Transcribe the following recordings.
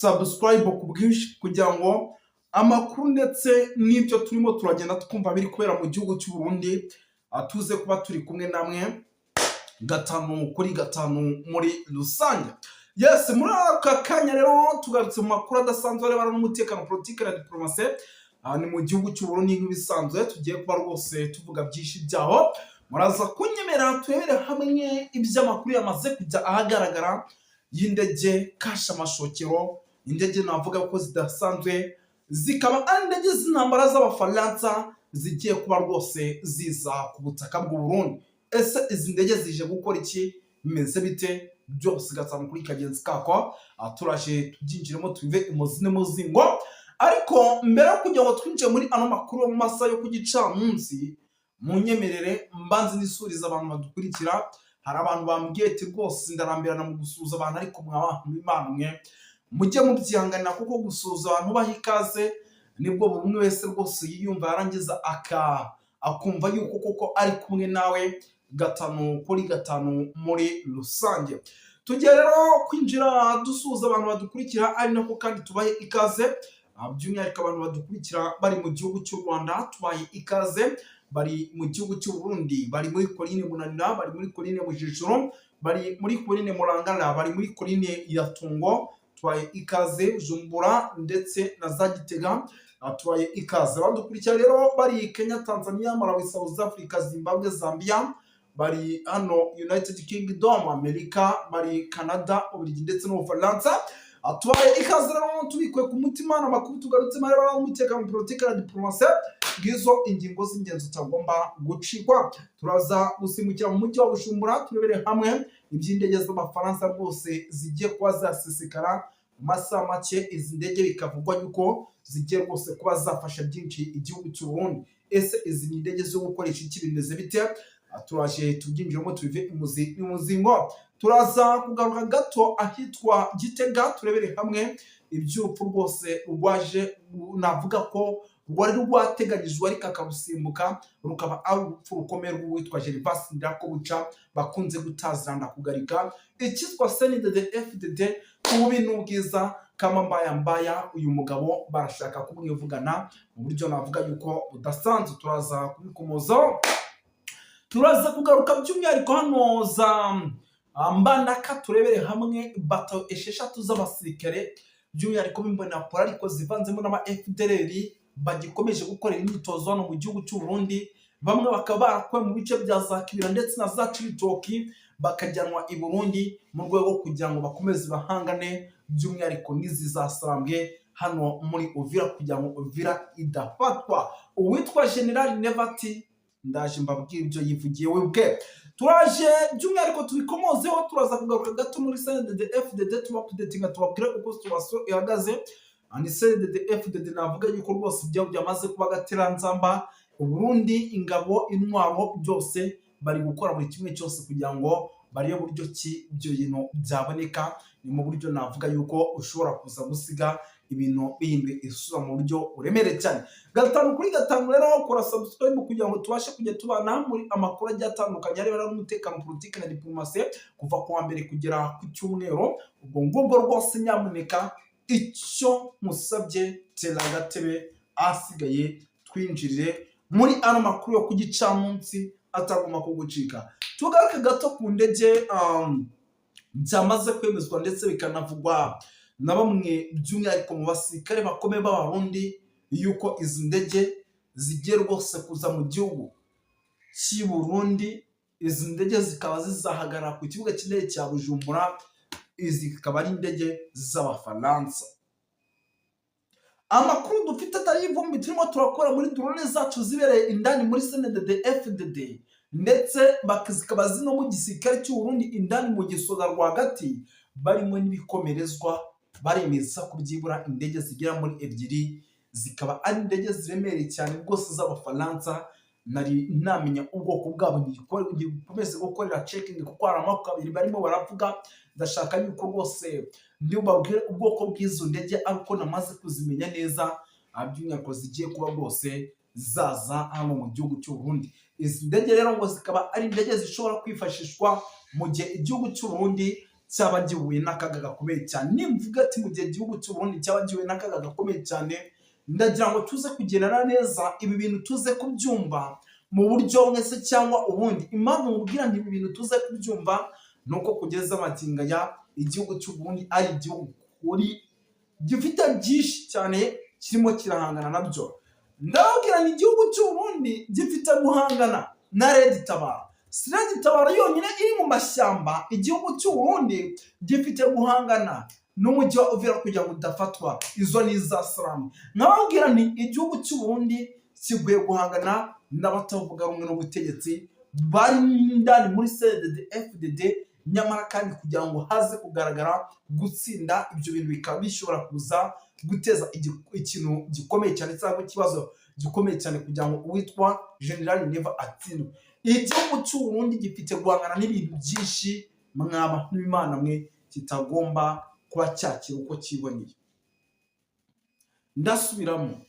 Subscribe ku bwinshi kugira ngo amakuru ndetse n'ibyo turimo turagenda twumva biri kubera mu gihugu cy'u Burundi tuze kuba turi kumwe namwe gatanu kuri gatanu muri rusange. Yes, muri aka kanya rero tugarutse mu makuru adasanzwe arebana n'umutekano, politiki na diplomasi. Ni mu gihugu cy'u Burundi nk'ibisanzwe, tugiye kuba rwose tuvuga byinshi byaho. Muraza kunyemera turebere hamwe iby'amakuru yamaze kujya ahagaragara y'indege kasha amashokero, indege navuga ko zidasanzwe, zikaba ari indege z'intambara z'Abafaransa zigiye kuba rwose ziza ku butaka bw'u Burundi. Ese izi ndege zije gukora iki? Bimeze bite? Byose gatanu kuri kagenzi kako. Turaje tubyinjiremo, tubive imuzi n'umuzingo. Ariko mbere yo kugira ngo twinjire muri ano makuru yo mu masaha yo ku gicamunsi, munyemerere mbanze nisuriza abantu badukurikira. Hari abantu bambwiye ati: "Rwose ndarambirana mu gusuhuza abantu." Ariko mwa bantu b'Imana mwe, mujye mubyihanganira, kuko gusuhuza abantu ubaha ikaze nibwo buri umwe wese rwose yiyumva, yarangiza akumva yuko koko ari kumwe nawe gatanu kuri gatanu muri rusange. Tugiye rero kwinjira dusuhuza abantu badukurikira, ari nako kandi tubahe ikaze. By'umwihariko abantu badukurikira bari mu gihugu cy'u Rwanda tubaye ikaze, bari mu gihugu cy'u Burundi, bari muri Colline Munanira, bari muri Colline Mujejuru, bari muri Colline Murangara, bari muri Colline ya Tungo, tubaye ikaze. Bujumbura ndetse na za Gitega, tubaye ikaze. Badukurikira rero bari Kenya, Tanzania, Malawi, South Africa, Zimbabwe, Zambia, bari hano United Kingdom, Amerika, bari Canada, Ububiligi ndetse n'Ubufaransa. Tubaye ikaze rero tubikuye ku mutima. Amakuru tugarutsemo arebana n'umutekano, politiki na diplomasi, ngizo ingingo z'ingenzi utagomba gucikwa. Turaza gusimbukira mu mujyi wa Bujumbura, turebere hamwe iby'indege z'Abafaransa rwose zigiye kuba zasesekara mu masaha make. Izi ndege bikavugwa yuko zigiye rwose kuba zafasha byinshi igihugu cy'u Burundi. Ese izi ni indege zo gukoresha iki? Bimeze bite? Turaje tubyinjiramo, tubive imuzi n'umuzingo. Turaza kugaruka gato ahitwa Gitega, turebere hamwe iby'urupfu rwose rwaje, navuga ko rwari rwateganyijwe ariko akarusimbuka, rukaba ari urupfu rukomeye rw'uwitwa Gervas Ndirakobuca bakunze gutazirana kugarika icyitwa CNDD FDD, ububi n'ubwiza kama mbaya mbaya. Uyu mugabo barashaka kumwivugana mu buryo navuga yuko budasanzwe, turaza kubikomozaho. Turaza kugaruka by'umwihariko hano za Mbandaka, turebere hamwe bato 6 z'abasirikare, by'umwihariko b'Imbonerakure ariko zivanzemo n'aba FDLR, bagikomeje gukorera imyitozo hano mu gihugu cy'u Burundi. Bamwe bakaba barakuwe mu bice bya za Kibira ndetse na za Cibitoki, bakajyanwa i Burundi mu rwego kugira ngo bakomeze bahangane by'umwihariko n'izi za Sarambwe hano muri Uvira, kugira ngo Uvira idafatwa. Uwitwa General Nevati, ndaje mbabwira ibyo yivugiye we ubwe, turaje by'umwihariko tubikomozeho. Turaza kugaruka gato muri CNDD FDD, tuba updatinga, tubabwire uko situation ihagaze. Ni CNDD FDD navuga yuko rwose ibyo byamaze kuba agateranzamba. Uburundi, ingabo, intwaro, byose bari gukora buri kimwe cyose kugira ngo barebe buryo ki ibyo bintu byaboneka. Ni mu buryo navuga yuko ushobora kuza gusiga ibintu bihinduye isura mu buryo buremereye cyane. Gatanu kuri gatanu rero, kora subscribe kugira ngo tubashe kujya tubana muri amakuru agiye atandukanye arebana n'umutekano, politiki na diplomasi, kuva ku wa mbere kugera ku cyumweru. Ubwo ngubwo rwose nyamuneka icyo musabye, tera agatebe, asigaye twinjirire muri ano makuru yo ku gicamunsi atagomba kugucika. Tugaruke gato ku ndege byamaze kwemezwa ndetse bikanavugwa na bamwe, by'umwihariko mu basirikare bakomeye b'Abarundi, yuko izi ndege zigiye rwose kuza mu gihugu cy'i Burundi. Izi ndege zikaba zizahagarara ku kibuga cy'indege cya Bujumbura. Izi zikaba ari indege z'Abafaransa. Amakuru dufite atari ivumbi, turimo turakora muri drone zacu zibereye indani muri CNDD FDD, ndetse zikaba zino mu gisirikare cy'u Burundi indani mu gisoda rwagati, barimo n'ibikomerezwa, baremeza ko byibura indege zigera muri ebyiri, zikaba ari indege ziremereye cyane rwose z'Abafaransa. Nari namenya ubwoko bwabo, ngikomeze gukorera checking, kuko hari amoko abiri barimo baravuga. Ndashaka yuko rwose ndibabwire ubwoko bw'izo ndege ariko namaze kuzimenya neza, by'umwihariko zigiye kuba rwose zaza hano mu gihugu cy'u Burundi. Izi ndege rero ngo zikaba ari indege zishobora kwifashishwa mu gihe igihugu cy'u Burundi cyaba gihuye n'akaga gakomeye cyane. Nimvuga ati mu gihe igihugu cy'u Burundi cyaba gihuye n'akaga gakomeye cyane, ndagira ngo tuze kugendana neza, ibi bintu tuze kubyumva mu buryo bumwe se cyangwa ubundi. Impamvu mubwira nti ibi bintu tuze kubyumva ni uko kugeza magingo aya igihugu cy'u Burundi ari igihugu kuri gifite byinshi cyane kirimo kirahangana nabyo. Ndababwira ni igihugu cy'u Burundi gifite guhangana na Red Tabara. Si Red Tabara yonyine iri mu mashyamba, igihugu cy'u Burundi gifite guhangana n'umujyi wa Uvira kugira ngo udafatwa, izo ni iza Salamu. Nkababwira nti igihugu cy'u Burundi kiguye guhangana n'abatavuga rumwe n'ubutegetsi bari indani muri CNDD FDD, nyamara kandi kugira ngo haze kugaragara gutsinda ibyo bintu bikaba bishobora kuza guteza ikintu gikomeye cyane cyangwa ikibazo gikomeye cyane kugira ngo uwitwa General Neva atsindwe. Igihugu cy'u Burundi gifite guhangana n'ibintu byinshi, mwaba n'Imana mwe, kitagomba kuba cyakira uko cyiboneye. Ndasubiramo,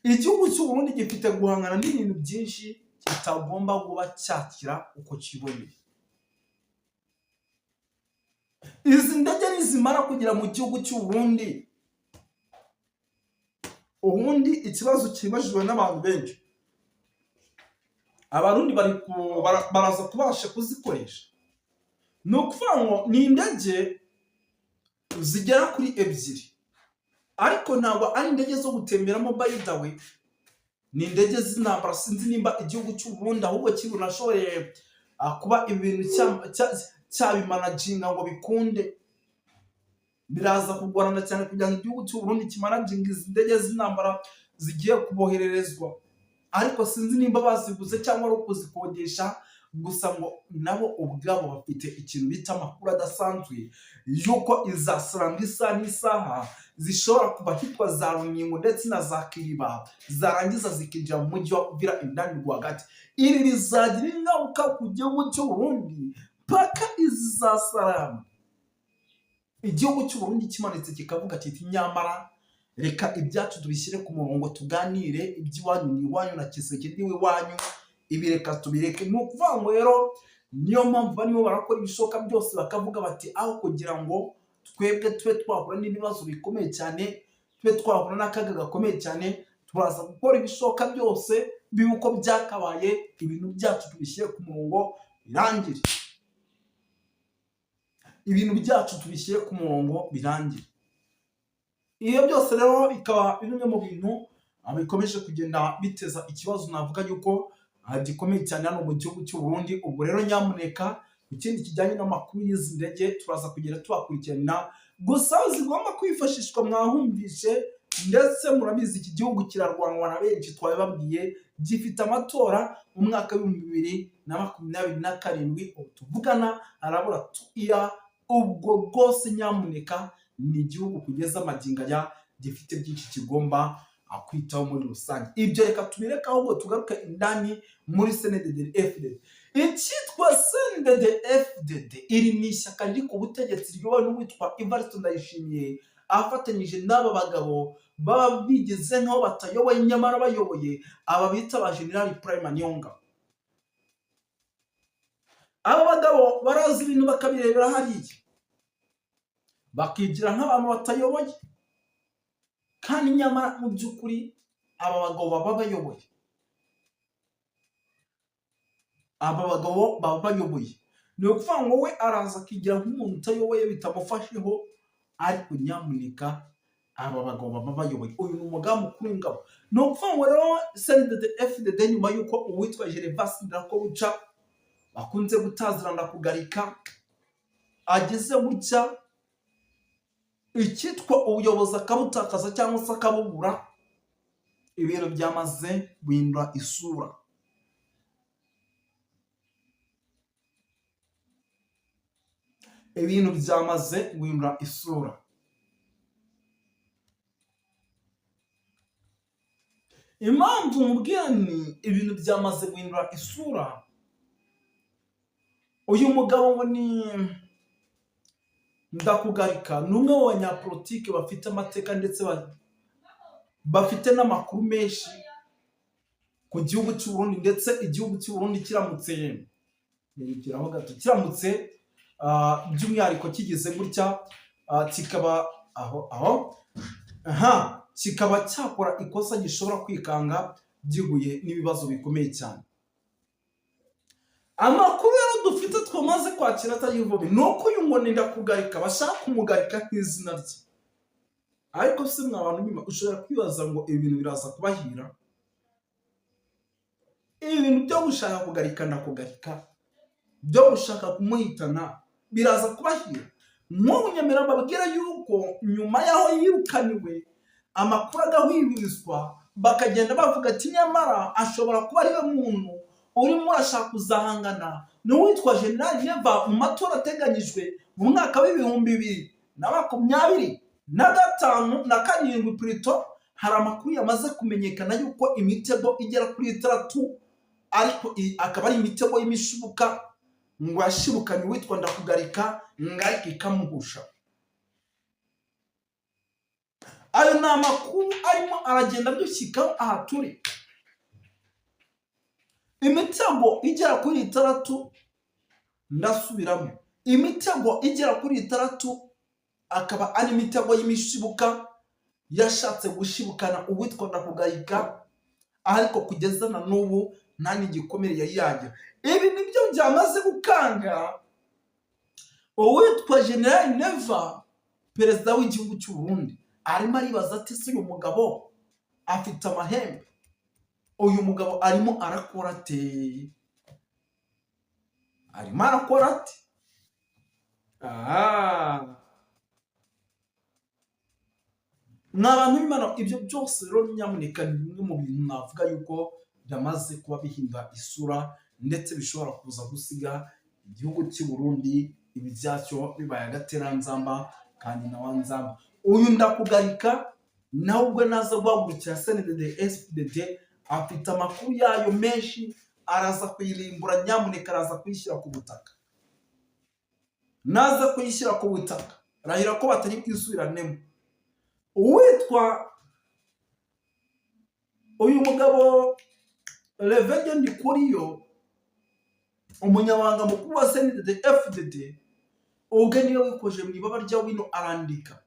igihugu cy'u Burundi gifite guhangana n'ibintu byinshi kitagomba kuba cyakira uko cyiboneye. Izi ndege nizimara kugera mu gihugu cy'u Burundi, ubundi ikibazo cyibajijwe n'abantu benshi, Abarundi baraza kubasha kuzikoresha. Ni ukuvuga ngo ni indege zigera kuri ebyiri, ariko ntabwo ari indege zo gutemberamo, by the way, ni indege z'intambara. Sinzi nimba igihugu cy'u Burundi ahubwo kibunashoboye kuba ibintu cyabimanaginga ngo bikunde. Biraza kugorana cyane kugira ngo igihugu cy'u Burundi kimanaginge izi ndege z'intambara zigiye kubohererezwa, ariko sinzi nimba baziguze cyangwa ari ukuzikodesha. Gusa ngo nabo ubwabo bafite ikintu bita amakuru adasanzwe y'uko iza Saranga isaha n'isaha zishobora kuva ahitwa za Runingo ndetse na za Kiriba, zarangiza zikinjira mu mujyi wa Uvira indani rwagati. Ibi bizagira ingaruka ku gihugu cy'u Burundi paka izi za Saranga igihugu cy'u Burundi kimanitse kikavuga kiti: "Nyamara reka ibyacu tubishyire ku murongo, tuganire iby'iwanyu ni iwanyu na Tshisekedi w'iwanyu, ibi reka tubireke." Ni ukuvuga ngo rero niyo mpamvu barimo barakora ibishoboka byose, bakavuga bati aho kugira ngo twebwe tube twahura n'ibibazo bikomeye cyane, tube twahura n'akaga gakomeye cyane, turaza gukora ibishoboka byose bibe uko byakabaye, ibintu byacu tubishyire ku murongo birangire, ibintu byacu tubishyire ku murongo birangire. Iyo byose rero bikaba bimwe mu bintu bikomeje kugenda biteza ikibazo navuga yuko gikomeye cyane hano mu gihugu cy'u Burundi. Ubwo rero nyamuneka, ikindi kijyanye n'amakuru y'izi ndege turaza kugenda tubakurikirana, gusa zigomba kwifashishwa mwahumvishe, ndetse murabizi iki gihugu kirarwanwa na benshi, twabibabwiye, gifite amatora mu mwaka w'2027. Ubu tuvugana harabura 2 year. Ubwo rwose nyamuneka, ni igihugu kugeza magingo aya gifite byinshi kigomba kwitaho muri rusange. Ibyo reka tubireke, ahubwo tugaruke indani muri CNDD FDD. Icyitwa CNDD FDD, iri ni ishyaka riri ku butegetsi riyobowe n'uwitwa Evariste Ndayishimiye, afatanyije n'aba bagabo baba bigize nk'aho batayoboye nyamara bayoboye, aba bita ba General Prime Niyongabo. Aba bagabo barazi ibintu bakabirebera hariya, bakigira nk'abantu batayoboye, kandi nyamara mu by'ukuri aba bagabo baba bayoboye. Aba bagabo baba bayoboye. Ni ukuvuga ngo we araza akigira nk'umuntu utayoboye bitamufasheho, ariko nyamuneka aba bagabo baba bayoboye. Uyu ni umugambi mukuru w'ingabo. Ni ukuvuga ngo rero CNDD FDD, nyuma y'uko uwitwa Gervais Ndirakobuca bakunze gutazirana kugarika ageze gutya icyitwa ubuyobozi akabutakaza cyangwa se akabubura, ibintu byamaze guhindura isura. Ibintu byamaze guhindura isura. Impamvu mubwira ni ibintu byamaze guhindura isura, uyu mugabo ngo ni Ndakugarika, ni umwe mu banyapolitike bafite amateka ndetse bafite n'amakuru menshi ku gihugu cy'u Burundi, ndetse igihugu cy'u Burundi kiramutse, gato, kiramutse By'umwihariko kigize gutya, kikaba aho aho aha kikaba cyakora ikosa gishobora kwikanga gihuye n'ibibazo bikomeye cyane. Amakuru rero dufite twamaze kwakira atari ivumbi ni uko uyu ngo ni Ndakugarika, bashaka kumugarika nk'izina rye. Ariko se mwa bantu b'Imana, ushobora kwibaza ngo ibi bintu biraza kubahira? Ibi bintu byo gushaka kugarika Ndakugarika, byo gushaka kumuhitana, biraza kubahira? Nk'ubu nyemera mbabwira yuko nyuma y'aho yirukaniwe, amakuru agahwihwiswa, bakagenda bavuga ati nyamara ashobora kuba ariwe muntu urimo urashaka kuzahangana n'uwitwa General Neva mu matora ateganyijwe mu mwaka wa 2025 na karindwi plutôt. Hari amakuru yamaze kumenyekana yuko imitego igera kuri itandatu, ariko akaba ari imitego y'imishibuka ngo yashibukanye uwitwa Ndakugarika, ngo ariko ikamuhusha. Ayo ni amakuru arimo aragenda adushyikaho aha turi. Imitego igera kuri itandatu, ndasubiramo, imitego igera kuri itandatu, akaba ari imitego y'imishibuka yashatse gushibukana uwitwa Ndakugarika, ariko kugeza na n'ubu nta n'igikomere yari yagira. Ibi nibyo byamaze gukanga uwitwa General Neva, perezida w'igihugu cy'u Burundi. Arimo aribaza ati: "Se uyu mugabo afite amahembe? Uyu mugabo arimo arakora ate? Arimo arakora ate?" Aha mwa bantu b'Imana, ibyo byose rero nyamuneka ni bimwe mu bintu navuga yuko byamaze kuba bihindura isura, ndetse bishobora kuza gusiga igihugu cy'u Burundi ibi byacyo bibaye agateranzamba kandi na wanzamba. Uyu Ndakugarika nawe ubwo naza guhagurukira CNDD FDD, afite amakuru yayo menshi, araza kuyirimbura nyamuneka, araza kuyishyira ku butaka. Naza kuyishyira ku butaka, rahira ko batari bwisubiranemo. Uwitwa uyu mugabo Revege Ndikuriyo, umunyamabanga mukuru wa CNDD FDD, ubwe niwe wikoje mu ibaba rya wino, arandika,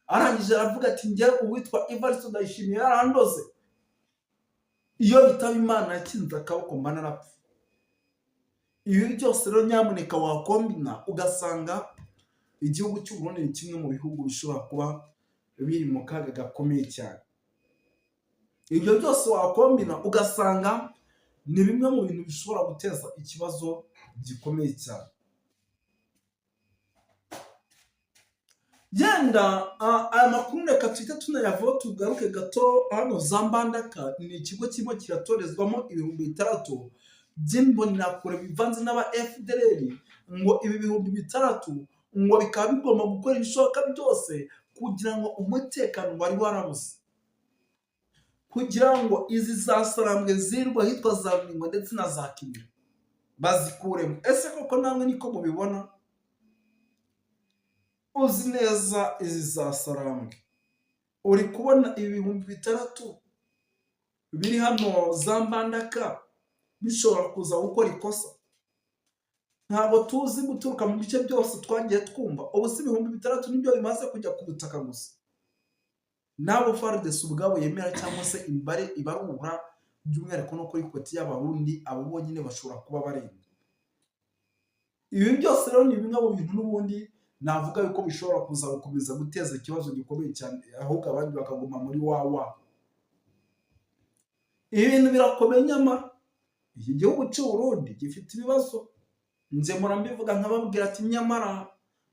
arangije aravuga ati: "Njye uwitwa Evariste Ndayishimiye yarandoze, iyo bitaba Imana yakinze akaboko mba narapfa." Ibi byose rero nyamuneka wakombina ugasanga igihugu cy'u Burundi ni kimwe mu bihugu bishobora kuba biri mu kaga gakomeye cyane. Ibyo byose wakombina ugasanga ni bimwe mu bintu bishobora guteza ikibazo gikomeye cyane. Yenda aya makuru reka tuhite tunayavaho, tugaruke gato hano za Mbandaka. Ni ikigo kirimo kiratorezwamo 6000 by'imbonerakure bivanze n'aba FDLR, ngo ibi 6000 ngo bikaba bigomba gukora ibishoboka byose kugira ngo umutekano wari warabuze, kugira ngo izi za Sarambwe zirwa ahitwa za Rubingo ndetse na za Kibira bazikuremo. Ese koko namwe niko mubibona? Uzi neza izi za Sarambwe, uri kubona ibi 6000 biri hano za Mbandaka bishobora kuza gukora ikosa? Ntabwo tuzi guturuka mu bice byose twagiye twumva. Ubu si 6000 nibyo bimaze kujya ku butaka gusa, n'abo FARDC ubwabo yemera cyangwa se imibare ibarura, by'umwihariko no kuri côté y'Abarundi, abo bonyine bashobora kuba barenga. Ibi byose rero ni bimwe mu bintu n'ubundi navuga yuko bishobora kuza gukomeza guteza ikibazo gikomeye cyane, ahubwo abandi bakaguma muri wawa. Ibi bintu birakomeye, nyamara iki gihugu cy'u Burundi gifite ibibazo. Nze mbivuga nkababwira ati: "Nyamara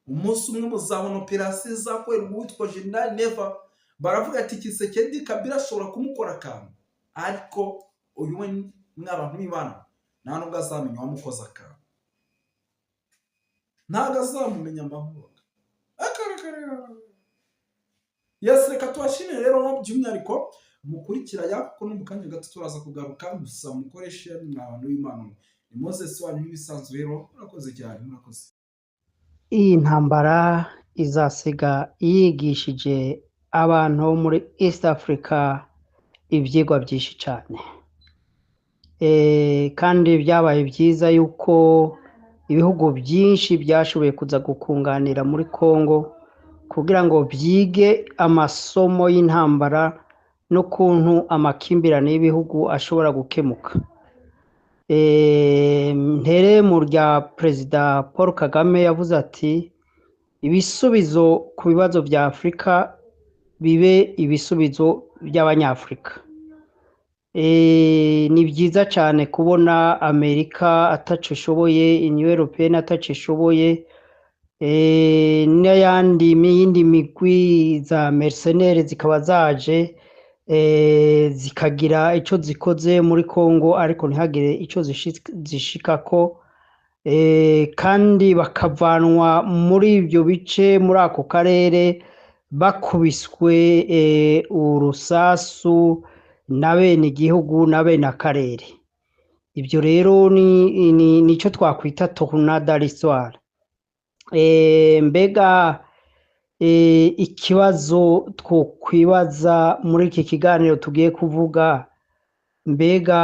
umunsi umwe muzabona operasiyo izakorerwa uwitwa General Neva." Baravuga ati Tshisekedi Kabila ashobora kumukora akantu, ariko uyu we, mw'abantu b'Imana, nta nubwo azamenya uwamukoze akantu, ntabwo azamumenya mbamubaga. Yes, reka tubashimire rero by'umwihariko mukurikira ya, kuko no mu kanya gato turaza kugaruka. Gusa mukoreshe, mwa bantu b'Imana, ni Moses wanyu nk'ibisanzwe rero. Murakoze cyane, murakoze. Iyi ntambara izasiga yigishije abantu bo muri East Africa ibyigwa byinshi cyane. Kandi byabaye byiza yuko Ibihugu byinshi byashoboye kuza gukunganira muri Kongo kugira ngo byige amasomo y'intambara n'ukuntu amakimbirane y'ibihugu ashobora gukemuka. Ntere mu rya Perezida Paul Kagame yavuze ati: "Ibisubizo ku bibazo bya Afurika bibe ibisubizo by'Abanyafurika." Ni byiza cyane kubona Amerika ataco ishoboye, Union Européenne ataco ishoboye, n'ayandi n'iyindi migwi za mercenaires zikaba zaje zikagira ico zikoze muri Congo, ariko ntihagire ico zishikako, kandi bakavanwa muri ibyo bice, muri ako karere, bakubiswe urusasu na bene igihugu na bene akarere. Ibyo rero ni nico twakwita tournant dans l'histoire. Mbega ikibazo twokwibaza muri iki kiganiro tugiye kuvuga, mbega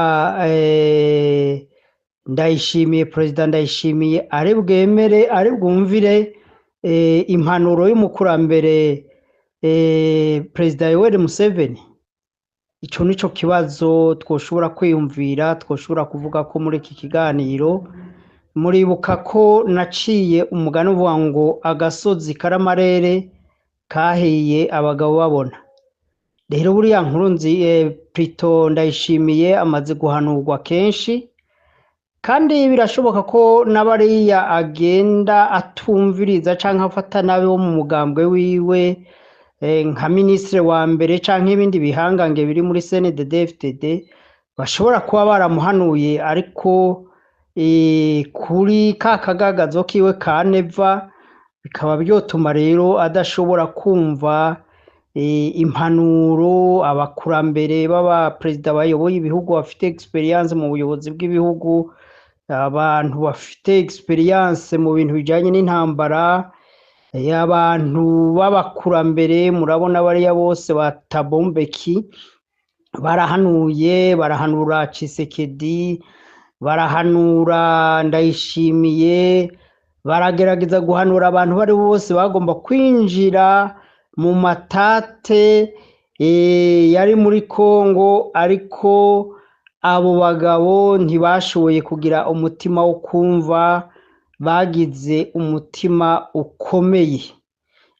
Ndayishimiye, Perezida Ndayishimiye, ari bwemere, ari bwumvire impanuro y'umukurambere, Perezida Yoweri Museveni? Ico nico kibazo twoshobora kwiyumvira, twoshobora kuvuga ko muri iki kiganiro. Muribuka ko naciye umugani uvuga ngo agasozi karamarere kahiye abagabo babona. Rero buriya Nkurunzi, plutôt Ndayishimiye, amaze guhanurwa kenshi, kandi birashoboka ko n'abariya agenda atumviriza canke afata nabi wo mu mugambwe wiwe, nka minisitiri wa mbere canke ibindi bihangange biri muri CNDD-FDD, bashobora kuba baramuhanuye, ariko kuri ka kagagazo kiwe ka Neva bikaba vyotuma rero adashobora kumva impanuro abakurambere b'abaperezida bayoboye ibihugu, bafite expérience mu buyobozi bw'ibihugu, abantu bafite expérience mu bintu bijanye n'intambara, abantu b'abakurambere. Murabona bariya bose ba Thabo Mbeki barahanuye, barahanura Tshisekedi, barahanura Ndayishimiye, baragerageza guhanura abantu bari bose bagomba kwinjira mu matate yari muri Kongo, ariko abo bagabo ntibashoboye kugira umutima wo kumva, bagize umutima ukomeye.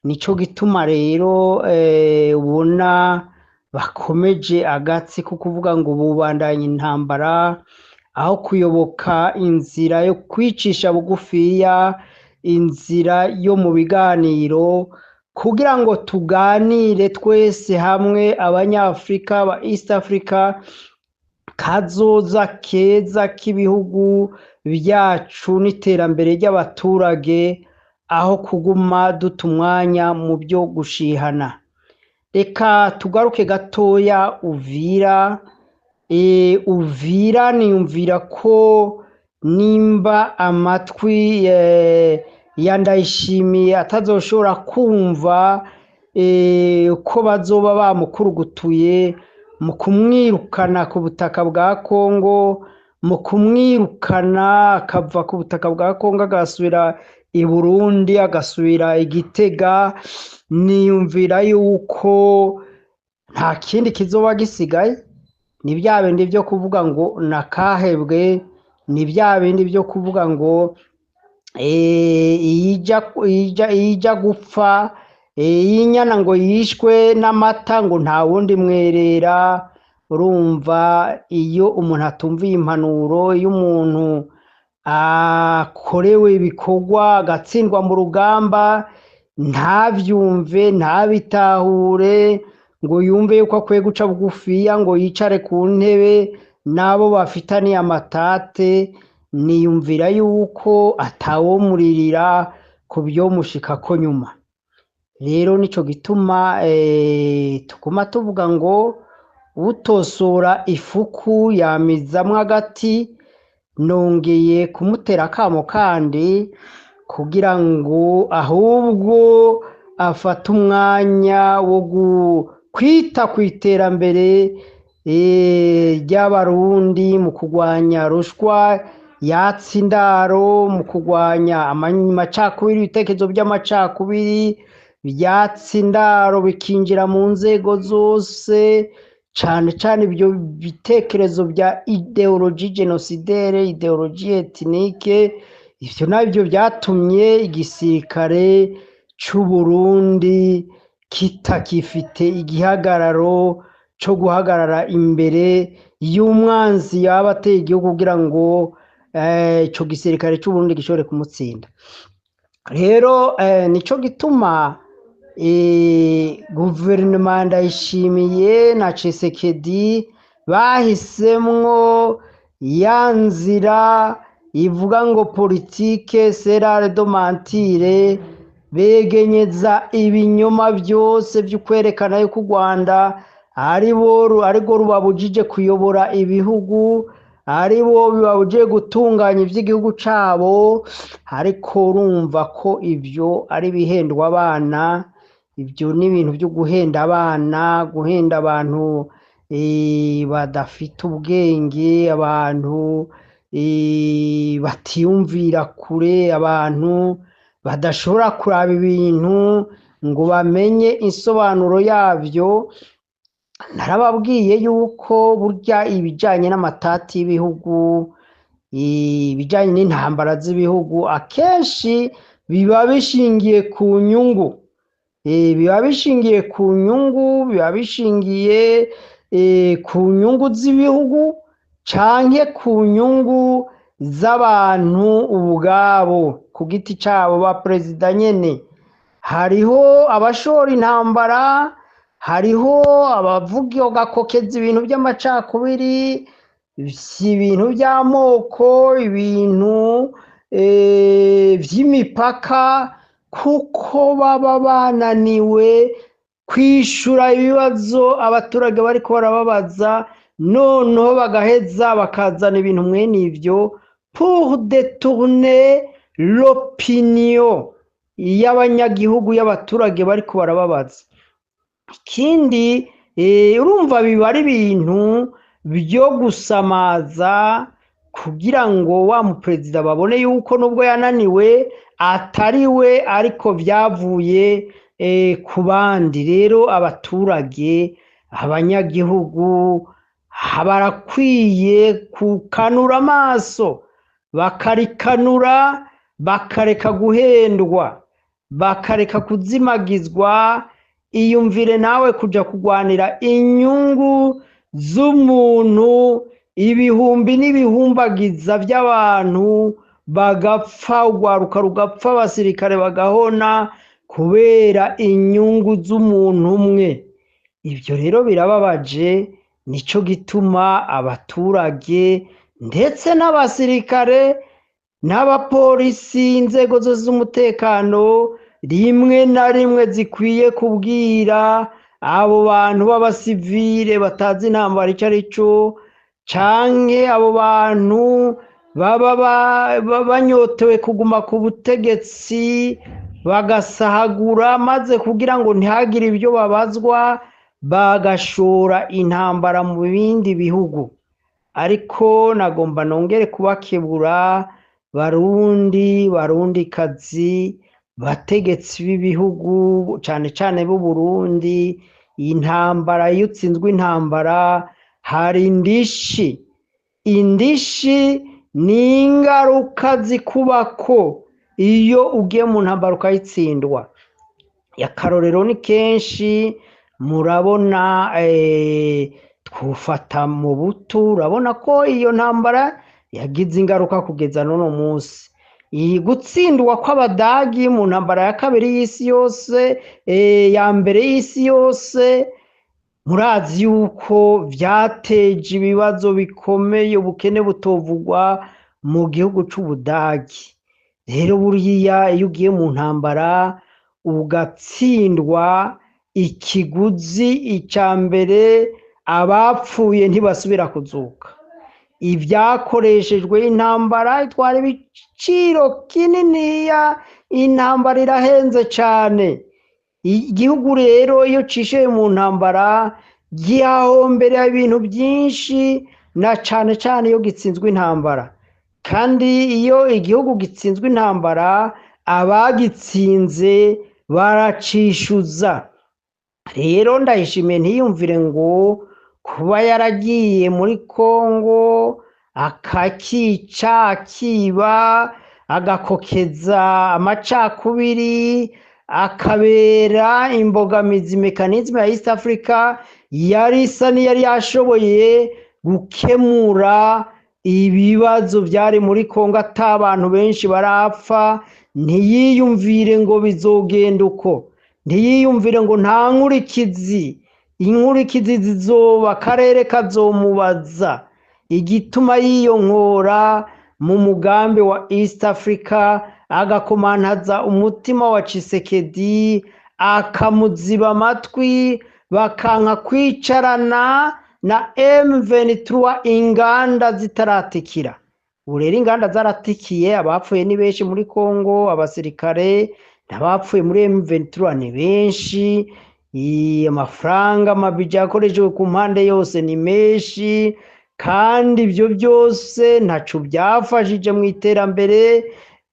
Nico gituma rero ubona bakomeje agatsi ko kuvuga ngo bubandanya intambara aho kuyoboka inzira yo kwicisha bugufiya, inzira yo mu biganiro, kugira ngo tuganire twese hamwe, Abanyafurika ba East Africa, kazoza keza k'ibihugu byacu n'iterambere ry'abaturage, aho kuguma duta umwanya mu byo gushihana. Reka tugaruke gatoya Uvira. Uvira, niyumvira ko nimba amatwi ya Ndayishimiye atazoshobora kumva ko bazoba bamukurugutuye mu kumwirukana ku butaka bwa Kongo, mu kumwirukana akava ku butaka bwa Kongo agasubira i Burundi, agasubira i Gitega, niyumvira yuko nta kindi kizoba gisigaye. Ni bya bindi byo kuvuga ngo nakahebwe, ni bya bindi byo kuvuga ngo iyija gupfa, inyana ngo yishwe n'amata, ngo nta wundi mwerera. Urumva, iyo umuntu atumviye impanuro, iyo umuntu akorewe ibikorwa agatsindwa mu rugamba ntavyumve, ntabitahure, ngo yumve yuko akwiye guca bugufiya, ngo yicare ku ntebe n'abo bafitaniye amatate, niyumvira yuko atawomuririra ku vyomushikako nyuma. Rero nico gituma tuguma tuvuga ngo utosora ifuku yamizamwo agati. Nongeye kumutera akamo kandi kugira ngo ahubwo afate umwanya wo kwita ku iterambere ry'Abarundi mu kurwanya rushwa. Yatse indaro mu kurwanya amacakubiri, ibitekerezo by'amacakubiri byatse indaro bikinjira mu nzego zose, cane cane ibyo bitekerezo bya idéologie génocidaire, idéologie ethnique. Ivyo navyo byatumye igisirikare c'u Burundi kitakifite igihagararo co guhagarara imbere y'umwanzi yaba ateye igihugu, kugira ngo ico gisirikare c'u Burundi gishobore kumutsinda. Rero nico gituma guverinoma Ndayishimiye na Tshisekedi bahisemwo ya nzira ivuga ngo "politique, c'est l'art de mentir". Begenyeza ibinyoma byose byo kwerekana yuko u Rwanda arirwo rubabujije kuyobora ibihugu, ari bo bibabujije gutunganya ivy'igihugu cabo. Ariko urumva ko ivyo ari ibihendwa abana, ibyo ni ibintu byo guhenda abana, guhenda abantu badafite ubwenge, abantu batiyumvira kure, abantu badashobora kuraba ibintu ngo bamenye insobanuro yabyo. Narababwiye yuko burya ibijanye n'amatati y'ibihugu, ibijanye n'intambara z'ibihugu, akenshi biba bishingiye ku nyungu, biba bishingiye ku nyungu, biba bishingiye ku nyungu z'ibihugu canke ku nyungu z'abantu ubwabo ku giti cabo, ba perezida nyene. Hariho abashora intambara, hariho abavuga gakokeza ibintu by'amacakubiri, ibintu by'amoko, ibintu vy'imipaka, kuko baba bananiwe kwishura ibibazo abaturage bariko barababaza. Noneho bagaheza bakazana ibintu mwene ivyo pour détourner l'opinion y'abanyagihugu, y'abaturage bariko barababaza. Ikindi, urumva biba ari ibintu byo gusamaza kugira ngo wa muperezida babone yuko nubwo yananiwe atari we, ariko vyavuye ku bandi. Rero abaturage, abanyagihugu barakwiye kukanura amaso, bakarikanura, bakareka guhendwa, bakareka kuzimagizwa. Iyumvire nawe kuja kurwanira inyungu z'umuntu, ibihumbi n'ibihumbagiza by'abantu bagapfa, urwaruka rugapfa, abasirikare bagahona kubera inyungu z'umuntu umwe. Ibyo rero birababaje. Nico gituma abaturage ndetse n'abasirikare n'abapolisi, inzego zose z'umutekano, rimwe na rimwe zikwiye kubwira abo bantu b'abasivile batazi intambara icyo ari cyo, canke abo bantu baba banyotewe kuguma ku butegetsi, bagasahagura maze kugira ngo ntihagire ibyo babazwa, bagashora intambara mu bindi bihugu. Ariko nagomba nongere kubakebura, Barundi, Barundikazi, bategetsi b'ibihugu, cane cane b'u Burundi: intambara, iyo utsinzwe intambara hari indishi. Indishi ni ingaruka zikubako iyo ugiye mu ntambara ukayitsindwa. Akarorero ni kenshi murabona, twufata mu butu, urabona ko iyo ntambara yagize ingaruka kugeza n'uno munsi. Iyi gutsindwa kw'Abadagi mu ntambara ya kabiri y'isi yose, ya mbere y'isi yose, murazi yuko vyateje ibibazo bikomeye, ubukene butovugwa mu gihugu c'Ubudagi. Rero buriya iyo ugiye mu ntambara ugatsindwa, ikiguzi ica mbere, abapfuye ntibasubira kuzuka. Ibyakoreshejwe, intambara itwara ibiciro kininiya, intambara irahenze cane. Igihugu rero iyo cishiye mu ntambara gihahombera ibintu byinshi, na cane cane iyo gitsinzwe intambara. Kandi iyo igihugu gitsinzwe intambara, abagitsinze baracishuza. Rero Ndayishimiye ntiyumvire ngo kuba yaragiye muri Kongo akakica, akiba, agakokeza amacakubiri, akabera imbogamizi mécanisme ya East Africa yari isa n'iyari yashoboye gukemura ibibazo byari muri Kongo ata abantu benshi barapfa, ntiyiyumvire ngo bizogenda uko, ntiyiyumvire ngo nta nkurikizi, inkurikizi zizoba, akarere kazomubaza igituma yiyonkora mu mugambi wa East Africa, agakomantaza umutima wa Tshisekedi, akamuziba amatwi, bakanka kwicarana na M23 inganda zitaratikira. Ubu rero inganda zaratikiye, abapfuye ni benshi muri Kongo, abasirikare n'abapfuye muri M23 ni benshi, amafaranga amabija yakoreshejwe ku mpande yose ni menshi, kandi ibyo byose ntaco byafashije mu iterambere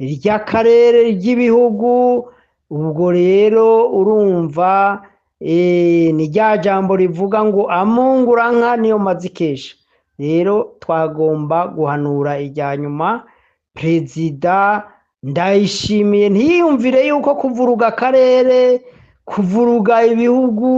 ry'akarere, ry'ibihugu. Ubwo rero urumva ni rya jambo rivuga ngo amungura nka niyo mazikesha. Rero twagomba guhanura irya nyuma Perezida Ndayishimiye ntiyiyumvire yuko kuvuruga akarere, kuvuruga ibihugu,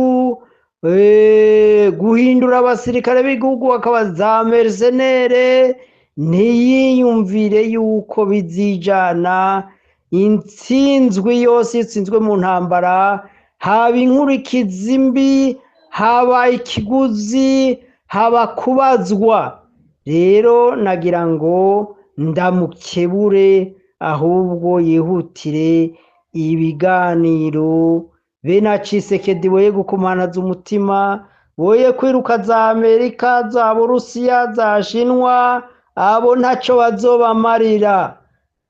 guhindura abasirikare b'igihugu bakaba za mercenaires, ntiyiyumvire yuko bizijana. Intsinzwi yose itsinzwe mu ntambara, haba inkurikizi mbi, haba ikiguzi, haba kubazwa. Rero nagira ngo ndamukebure, ahubwo yihutire ibiganiro be na Tshisekedi, boye gukomanaza umutima, boye kwiruka za Amerika, za Burusiya, za Shinwa, abo ntaco bazobamarira.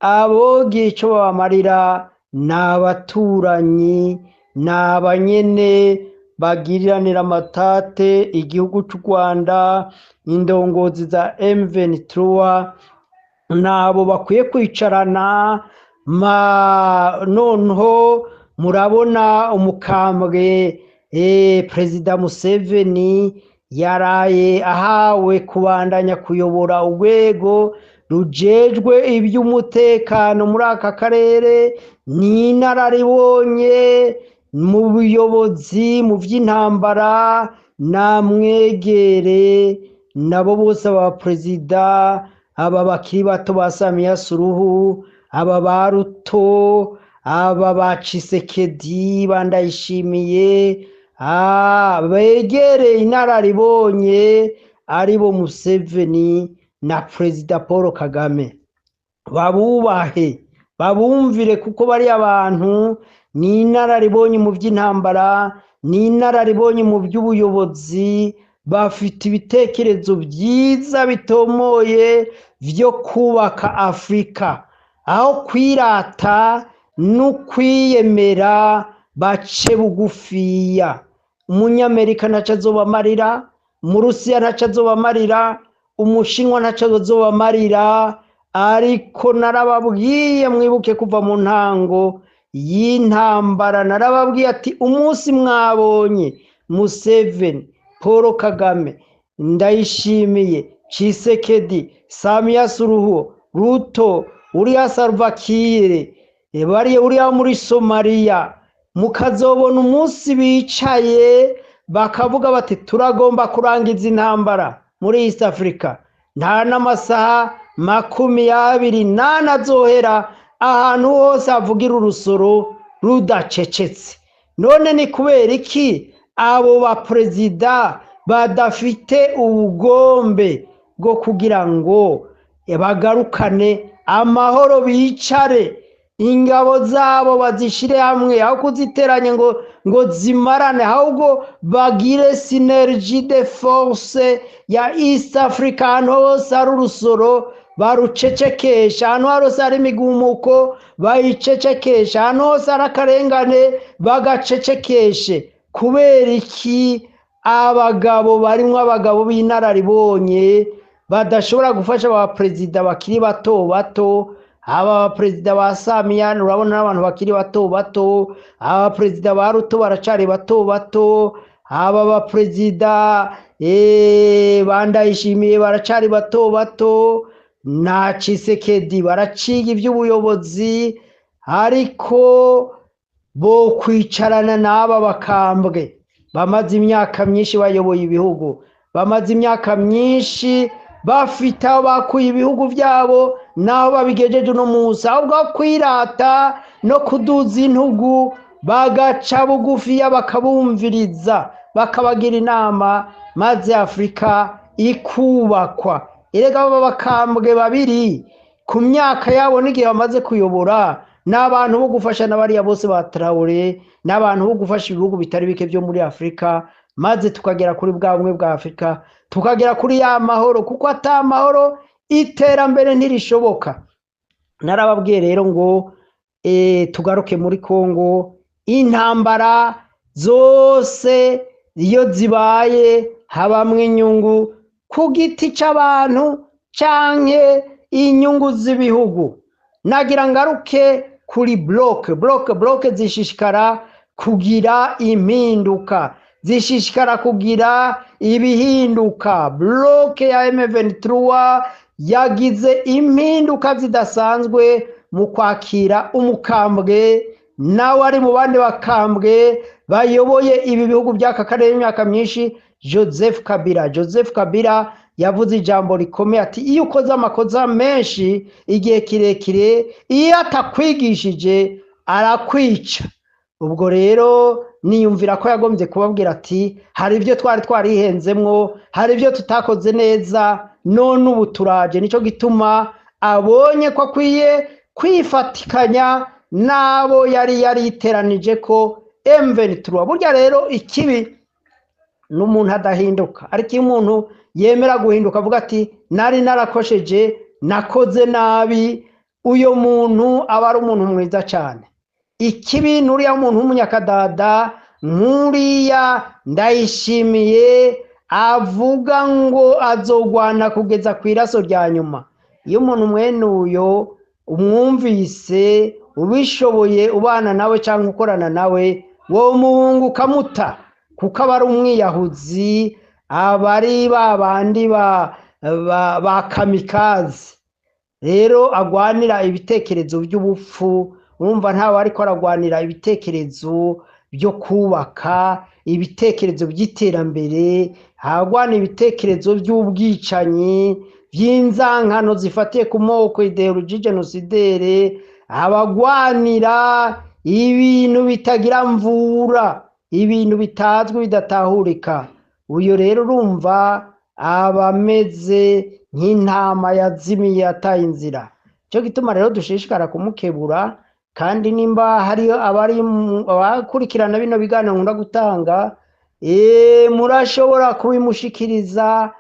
Abogira ico babamarira ni abaturanyi, ni abanyene bagiriranira amatate igihugu c'u Rwanda, indongozi za M23, nabo bakwiye kwicarana. Noneho murabona umukambwe Perezida Museveni yaraye ahawe kubandanya kuyobora urwego rujejwe iby'umutekano muri aka karere. Ni inararibonye mu buyobozi, mu by'intambara, namwegere nabo bose, aba perezida aba bakiri bato ba Samia Suluhu, aba ba Ruto, aba ba Tshisekedi, ba Ndayishimiye, begereye inararibonye aribo Museveni na Perezida Paul Kagame, babubahe, babumvire, kuko bari abantu ni inararibonye mu by'intambara, ni inararibonye mu by'ubuyobozi, bafite ibitekerezo byiza bitomoye byo kubaka Afurika, aho kwirata no kwiyemera bace bugufiya. Umunyamerika ntaco azobamarira, Umurusiya ntaco azobamarira, Umushinwa ntaco azobamarira. Ariko narababwiye, mwibuke kuva mu ntango y'intambara, narababwiye ati umunsi mwabonye Museveni, Paul Kagame, Ndayishimiye, Tshisekedi, Samia Suluhu, Ruto, uriya Salva Kiir, bariya uriya muri Somalia, mukazobona umunsi bicaye bakavuga bati turagomba kurangiza intambara muri East Africa, nta n'amasaha 24 azohera ahantu hose havugira urusoro rudacecetse. None ni kubera iki abo baperezida badafite ubugombe bwo kugira ngo bagarukane amahoro, bicare ingabo zabo bazishire hamwe, aho kuziteranya ngo zimarane, ahubwo bagire synergie de force ya East Africa, ahantu hose hari urusoro barucecekesha, ahantu hose hari imigumuko bayicecekesha, ahantu hose hari akarengane bagacecekeshe. Kubera iki abagabo barimwo abagabo b'inararibonye Badashobora gufasha aba perezida bakiri bato bato, aba perezida ba Samia urabona n'abantu bakiri bato bato, aba perezida ba Ruto baracari bato bato, aba baperezida ba Ndayishimiye baracari bato bato, na Tshisekedi baraciga ivy'ubuyobozi, ariko bo kwicarana n'aba bakambwe bamaze imyaka myinshi bayoboye ibihugu, bamaze imyaka myinshi bafite aho bakuye ibihugu byabo n'aho babigejeje uno munsi, ahubwo kwirata no kuduza intugu bagaca bugufiya bakabumviriza, bakabagira inama, maze Afurika ikubakwa. Erega aba bakambwe babiri ku myaka yabo n'igihe bamaze kuyobora ni abantu bo gufasha n'abariya bose ba Traoré, n'abantu bo gufasha ibihugu bitari bike byo muri Afurika, maze tukagera kuri bwa bumwe bwa Afurika, tukagera kuri ya mahoro, kuko ata mahoro iterambere ntirishoboka. Narababwiye rero ngo tugaruke muri Kongo, intambara zose iyo zibaye habamwo inyungu ku giti c'abantu canke inyungu z'ibihugu. Nagira ngaruke kuri bloc, bloc, bloc zishishikara kugira impinduka, zishishikara kugira ibihinduka. Bloc ya M23 yagize impinduka zidasanzwe mu kwakira umukambwe, nawe ari mu bandi bakambwe bayoboye ibi bihugu by'aka karere imyaka myinshi, Joseph Kabila. Joseph Kabila yavuze ijambo rikomeye ati iyo ukoze amakosa menshi igihe kirekire, iyo atakwigishije arakwica. Ubwo rero niyumvira ko yagombye kubabwira ati hari ibyo twari twarihenzemwo, hari ibyo tutakoze neza, none ubu turaje. Nico gituma abonye ko akwiye kwifatikanya n'abo yari yariteranije ko M23. Burya rero ikibi n'umuntu adahinduka, ariko iyo umuntu yemera guhinduka avuga ati nari narakosheje, nakoze nabi, uyo muntu aba ari umuntu mwiza cyane. Ikibi n'uriya muntu w'umunyakadada nk'uriya Ndayishimiye avuga ngo azogwana kugeza ku iraso rya nyuma. Iyo umuntu mwene uyo umwumvise, ubishoboye ubana nawe cyangwa ukorana nawe, wowe umuhungu ukamuta, kuko aba ari umwiyahuzi, aba ari ba bandi ba kamikaze. Rero agwanira ibitekerezo by'ubupfu, urumva ntawe ariko aragwanira ibitekerezo byo kubaka, ibitekerezo by'iterambere, agwana ibitekerezo by'ubwicanyi, by'inzankano zifatiye ku moko, ideologie génocidaire, abagwanira ibintu bitagira mvura, ibintu bitazwi bidatahurika. Uyo rero urumva aba ameze nk'intama yazimiye yataye inzira. Cyo gituma rero dushishikara kumukebura, kandi nimba hariyo abari abakurikirana bino biganiro nkunda gutanga, murashobora kubimushikiriza,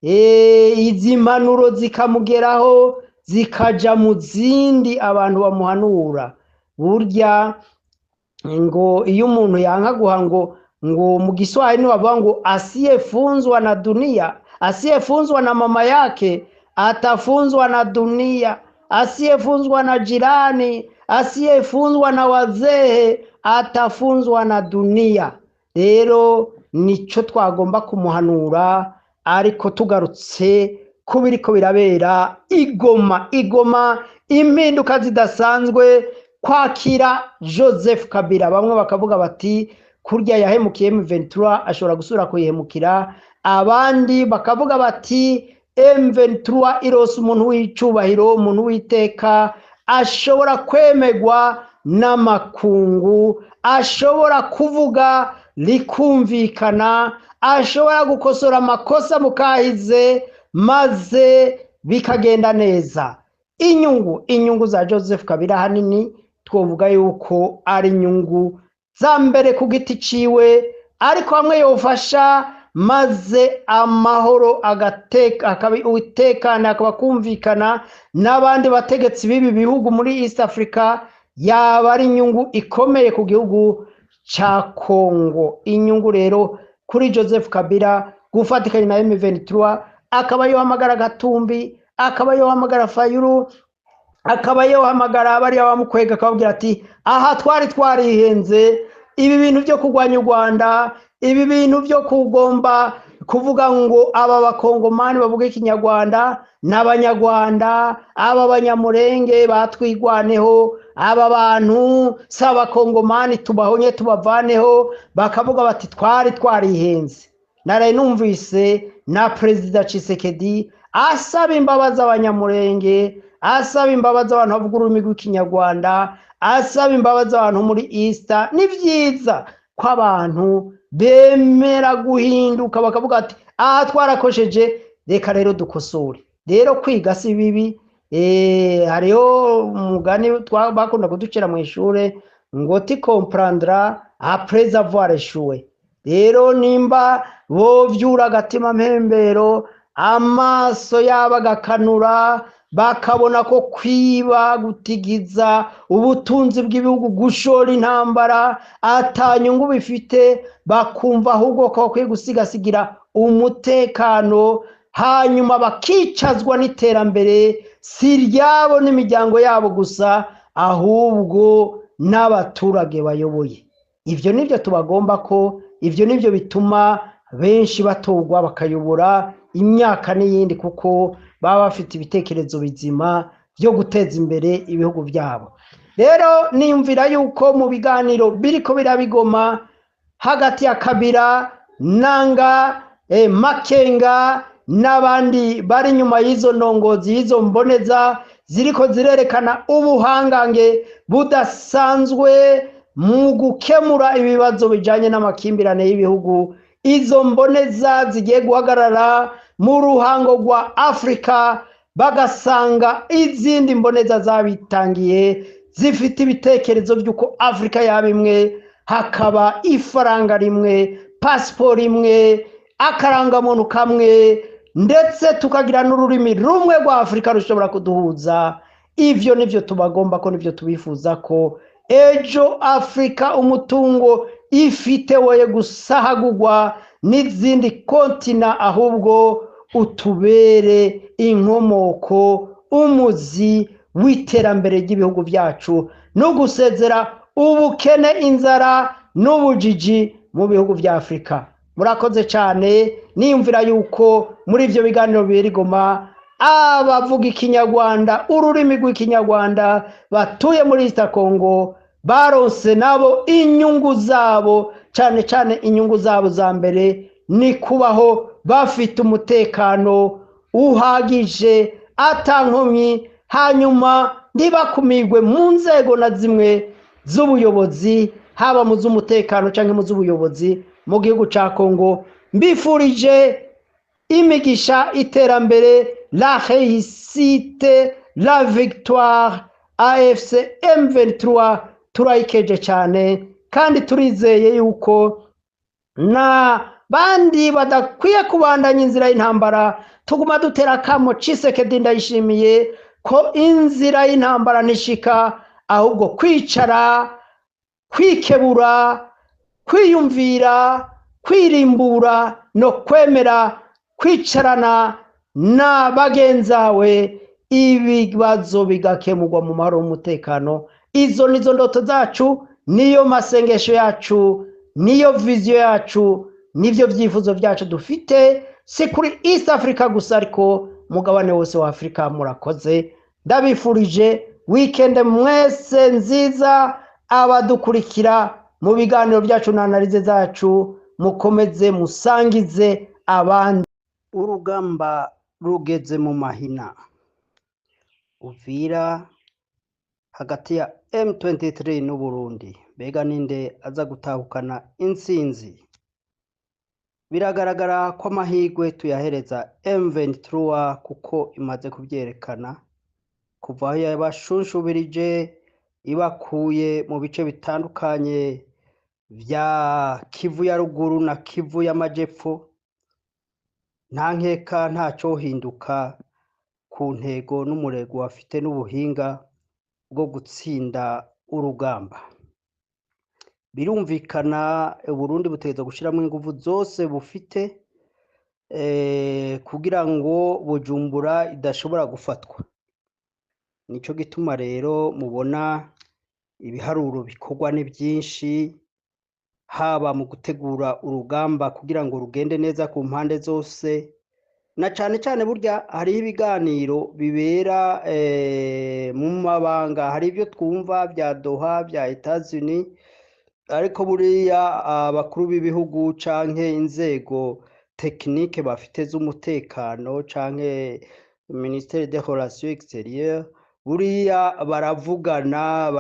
izi mpanuro zikamugeraho, zikaja mu zindi abantu bamuhanura. Burya ngo iyo umuntu yanka guha ngo mu Giswahili bavuga ngo asiyefunzwa na dunia, asiyefunzwa na mama yake atafunzwa na dunia, asiyefunzwa na jirani, asiyefunzwa na wazee atafunzwa na dunia. Rero nico twagomba kumuhanura, ariko tugarutse ko biriko birabera igoma, igoma impinduka zidasanzwe kwakira Joseph Kabila. Bamwe bakavuga bati kurya yahemukiye M23 ashobora gusubira kuyihemukira, abandi bakavuga bati M23 irose umuntu w'icubahiro, umuntu w'iteka, ashobora kwemegwa n'amakungu, ashobora kuvuga rikumvikana, ashobora gukosora amakosa mukahize maze bikagenda neza. Inyungu za Joseph Kabila hanini twovuga yuko ari inyungu za mbere ku giti ciwe, ariko hamwe yofasha maze amahoro akabitekana akaba kumvikana n'abandi bategetsi b'ibi bihugu muri East Africa, yaba ari inyungu ikomeye ku gihugu ca Congo. Inyungu rero kuri Joseph Kabila gufatikanya na M23 Akaba yohamagara Gatumbi, akaba yohamagara Fayulu, akaba yohamagara bariya bamukwega, akababwira ati aha twari twarihenze, ibi bintu byo kurwanya u Rwanda, ibi bintu byo kugomba kuvuga ngo aba bakongomani bavuga ikinyarwanda n'abanyarwanda, aba banyamurenge batwigwaneho, aba bantu si abakongomani, tubahonye tubavaneho. Bakavuga bati twari twarihenze. Naraye numvise na Perezida Tshisekedi asaba imbabazi abanyamurenge, asaba imbabazi abantu bavuga ururimi rw'ikinyarwanda, asaba imbabazi abantu muri Easter. Ni byiza ko abantu bemera guhinduka, bakavuga ati aha twarakosheje, reka rero dukosore. Rero kwiga si bibi. Hariho umugani bakunda kuducira mu ishure ngo tu comprendras après avoir échoué. Rero nimba bovyura agatima mpembero, amaso yabo agakanura, bakabona ko kwiba, gutigiza ubutunzi bw'ibihugu, gushora intambara atanyungu bifite, bakumva ahubwo ko bakwiye gusigasigira umutekano, hanyuma bakicazwa n'iterambere, si iryabo n'imiryango yabo gusa, ahubwo n'abaturage bayoboye. Ibyo nibyo tubagomba ko, ibyo nibyo bituma benshi batorwa bakayobora imyaka n'iyindi, kuko baba bafite ibitekerezo bizima byo guteza imbere ibihugu byabo. Rero niyumvira yuko mu biganiro biriko birabigoma hagati ya Kabila, Nanga, Makenga n'abandi bari inyuma y'izo ndongozi, y'izo mboneza ziriko zirerekana ubuhangange budasanzwe mu gukemura ibibazo bijanye n'amakimbirane y'ibihugu, izo mboneza zigiye guhagarara mu ruhango rwa Afurika, bagasanga izindi mboneza zabitangiye zifite ibitekerezo by'uko Afurika yaba imwe, hakaba ifaranga rimwe, pasiporo imwe, akarangamuntu kamwe, ndetse tukagira n'ururimi rumwe rwa Afurika rushobora kuduhuza. Ivyo nivyo tubagomba ko, nivyo tubifuza ko ejo Afurika umutungo ifite woye gusahagurwa n'izindi kontina, ahubwo utubere inkomoko, umuzi w'iterambere ry'ibihugu byacu no gusezera ubukene, inzara n'ubujiji mu bihugu bya Afurika. Murakoze cyane. Niyumvira yuko muri ibyo biganiro bibera i Goma, abavuga ikinyarwanda, ururimi rw'ikinyarwanda, batuye muri East Congo baronse nabo inyungu zabo, cyane cyane inyungu zabo za mbere ni kubaho bafite umutekano uhagije atankomyi, hanyuma ntibakumirwe mu nzego na zimwe z'ubuyobozi, haba mu z'umutekano cyangwa mu z'ubuyobozi mu gihugu cya Congo. Mbifurije imigisha, iterambere, la réussite, la victoire. AFC M23 turayikeje cyane, kandi turizeye yuko na bandi badakwiye kubandanya inzira y'intambara. Tuguma dutera akamo Tshisekedi Ndayishimiye ko inzira y'intambara ntishika, ahubwo kwicara, kwikebura, kwiyumvira, kwirimbura no kwemera kwicarana na bagenzawe, ibibazo bigakemurwa mu mahoro y'umutekano. Izo nizo ndoto zacu, niyo masengesho yacu, niyo vision yacu, nivyo vyifuzo byacu dufite, si kuri East Africa gusa, ariko mugabane wose wa Afrika. Murakoze, ndabifurije weekend mwese nziza. Abadukurikira mu biganiro byacu na analyse zacu, mukomeze musangize abandi. Urugamba rugeze mu mahina, Uvira hagati ya M23 n'Uburundi, mbega ninde aza gutahukana intsinzi? Biragaragara ko amahirwe tuyahereza M23, kuko imaze kubyerekana kuva aho yabashunshubirije ibakuye mu bice bitandukanye vya Kivu ya ruguru na Kivu y'amajepfo. Nta nkeka ntacyohinduka ku ntego n'umurego bafite n'ubuhinga bwo gutsinda urugamba. Birumvikana, Burundi butegerezwa gushyiramo ingufu zose bufite. kugira ngo Bujumbura idashobora gufatwa. Nico gituma rero mubona ibiharuro bikorwa ni byinshi, haba mu gutegura urugamba kugira ngo rugende neza ku mpande zose, na cane cane burya hariho ibiganiro bibera mu mabanga. Hari ibyo twumva bya Doha, bya Etats-Unis, ariko buriya abakuru b'ibihugu canke inzego techniques bafite z'umutekano canke ministère des relations extérieures, buriya baravugana.